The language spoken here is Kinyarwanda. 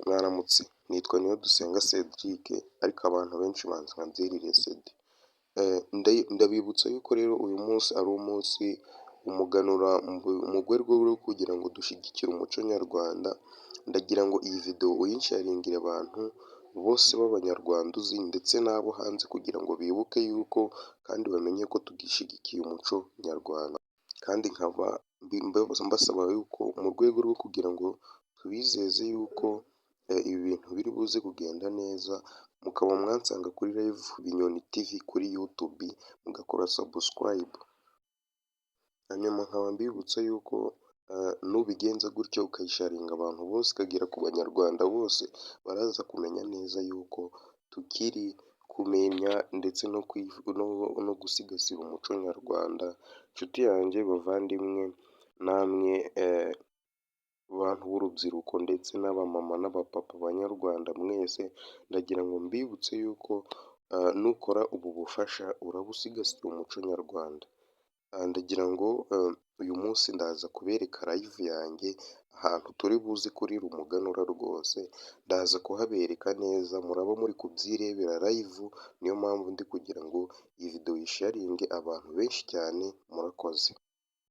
Mwaramutse, nitwa Niyodusenga Cedric, ariko abantu benshi banzi nka Nzirire Ceddy. Ndabibutsa yuko rero uyu munsi ari umunsi umuganura mu rwego rwo kugira ngo dushyigikire umuco nyarwanda. Ndagira ngo iyi video uyinsharingire abantu bose b'Abanyarwanda uzi ndetse n'abo hanze, kugira ngo bibuke yuko kandi bamenye ko tugishyigikiye umuco nyarwanda. Kandi nkaba mbasaba yuko mu rwego rwo kugira ngo tubizeze yuko ibi bintu biri buze kugenda neza, mukaba mwansanga kuri Live Binyoni TV kuri YouTube, mugakora subscribe. Hanyuma nkaba mbibutsa yuko nubigenza gutyo, ukayisharinga abantu bose, ikagera ku Banyarwanda bose, baraza kumenya neza yuko tukiri kumenya ndetse no gusigasira umuco nyarwanda. Nshuti yanjye, bavandimwe, namwe bantu b'urubyiruko ndetse n'abamama n'abapapa, Banyarwanda mwese, ndagira ngo mbibutse yuko nukora ubu bufasha uraba usigasira umuco nyarwanda. Ndagira ngo uyu munsi ndaza kubereka live yanjye ahantu turi buze kurira umuganura. Rwose ndaza kuhabereka neza, muraba muri kubyirebera live. Niyo mpamvu ndi kugira ngo iyi video uyisharinge abantu benshi cyane. Murakoze.